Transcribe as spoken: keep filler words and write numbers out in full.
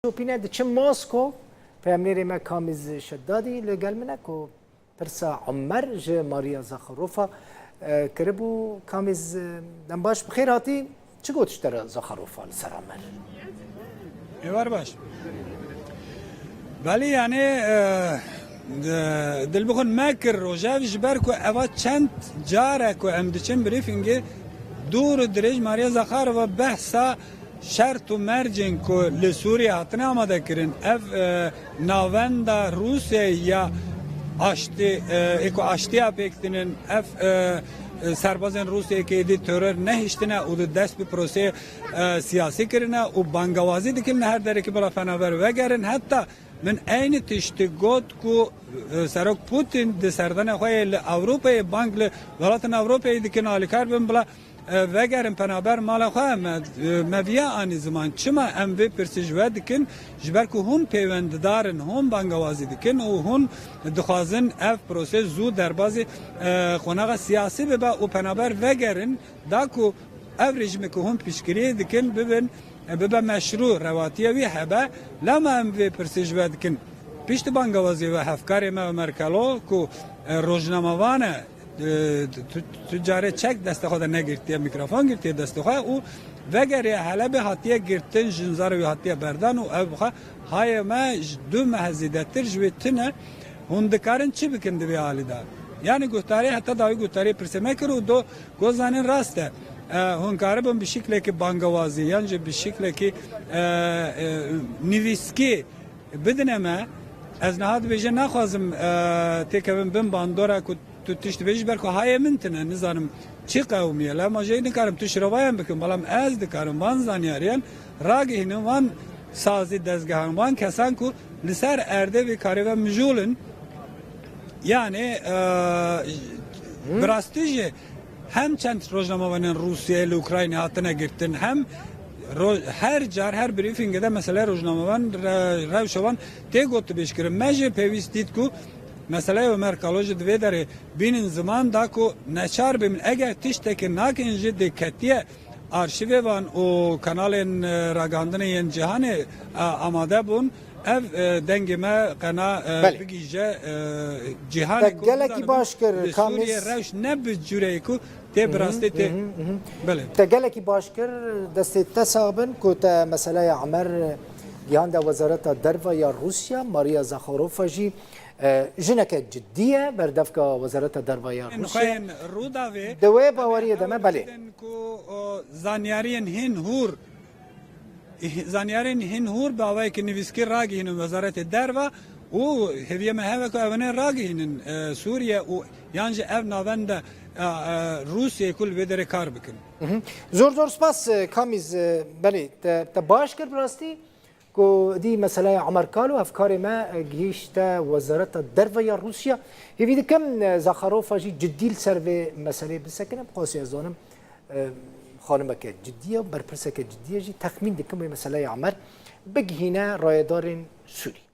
Şopîne diçim Mosko, peyamnêrê me Kamîz Şeddadî li gel min e ku pirsa Umer ji Maria Zakharova, e, kiribû. Kamîz, e, dem baş, bi xêr hatî. Çi got ji te re Zakharova li ser Umer? Êvar baş. Belê, yani, e, di-, dilbixwin me kir rojev, ji ber ku eva çend care ku em diçin brîfingê, dûr û dirêj Maria Zakharova behsa şert û mercên ku li Sûriyê hatine amade kirin, ev, e, navenda Rûsyayê ya aştî, e, ê ku aştiya pêk tînin, ev, e, e, serbazên Rûsyayê ku êdî teror nehiştine û di dest bi proseyê, e, siyasî kirine û bangawazî dikin li her derekî bila penaber vegerin. Heta min eynî tiştî got ku, e, Serok Putin di serdana xwe yê li Ewropayê bang li welatên Ewropayê dikin, alîkar bin bila e, vegerin penaber mala xwe, me, e, me viya anî ziman. Çima em vê pirsê ji we dikin? Ji ber ku hûn pêwendidar in, hûn bangawazî dikin û hûn dixwazin ev proses zû derbazî, e, qonaxa siyasî bibe û penaber vegerin, da ku ev rejîmê ku hûn piştgiriyê dikin bibin, e, bibe meşrû, rewatiya wî hebe. Lema em vê pirsê ji we dikin. Piştî bangawaziyê we hevkarê me Omer Kalo ku, e, rojnamevan e, e, tu, tu carê çek destê xwe de negirtiye, mîkrofon girtiye destê xwe û vegeriye Helebê hatiye girtin, jinzara wî hatiye berdan û ev xwe hayê me ji du meh zêdetir ji wê tune. Hûn dikarin çi bikin di vê alî de? Yani guhdarê, heta dawî guhdarê pirsê me kir û do got, zanin rast e. E, hûn karibin bi şiklekî bangawazî yan jî bi şiklekî, e, e, nivîskî bidine me. Ez niha dibêje naxwazim, e, têkevim bin bandora ku tu tişt dibêjî, ber ku hayê min tine, nizanim çi qewimiye. Lema jê nikarim tu şirovayan bikim, belam ez dikarim van zanyariyan ragihînim van sazî dezgehan, van kesan ku li ser erdê vê karê ve mijûl in. Yani, e, bi rastî jî hem çend rojnamevanên Rûsiyê li Ukraynê hatine girtin, hem ro-, her car, her brîfingê de meseleya rojnamevan, re-, rewşa wan tê gotibêjkirin. Me jî pêwîst dît ku meseleya Omer Kalo jî di vê derê bînin ziman da ku neçar bibin. Eger tiştekî nakin jî dê ketiye arşîvê van û kanalên, e, ragihandinê yên cîhanê, e, amade bûn. Ev, e, dengê me qena, e, Belê. Bigihîje, e, cîhanê Te ku gelekî bizanibe baş kir, li Sûriyê Kamîz. Rewş ne bi cûreyê ku tê bi Hı hı, rastî tê. Hı hı, hı hı. Belê. Te gelekî baş kir, destê te sax bin ku te meseleya Emer gihande Wezareta Derve ya Rûsya, Maria Zakharova jî, e, jineke cidî ye, berdevka Wezareta Derve ya Rûsya. Xweyên Rûdawê. Di wê baweriyê de me, belê. Ku, o, zanyariyên hîn hûr Zanyarên hîn hûr bi awayekî nivîskî ragihînin Wezaretê Derve û hêviyê me heve ku ew ê ragihînin, e, Sûriye û yan jî ev navenda, e, e, Rûsiyê ku li vê derê kar bikin. Hı hı. Zor zor spas, e, Kamîz, e, belê, te, te baş kir bi rastî ku dî meseleya Emer Kalo, hevkarê me, e, gihîşte Wezareta Derve ya Rûsya. Hêvî dikim, e, Zakharova jî cidî li ser vê meseleyê bisekine, bi qasî ez zanim, e, xanimeke cidî ye, berpirseke cidî ye jî. Texmîn dikim wê meseleya Emer bigihîne rayedarên Sûrî.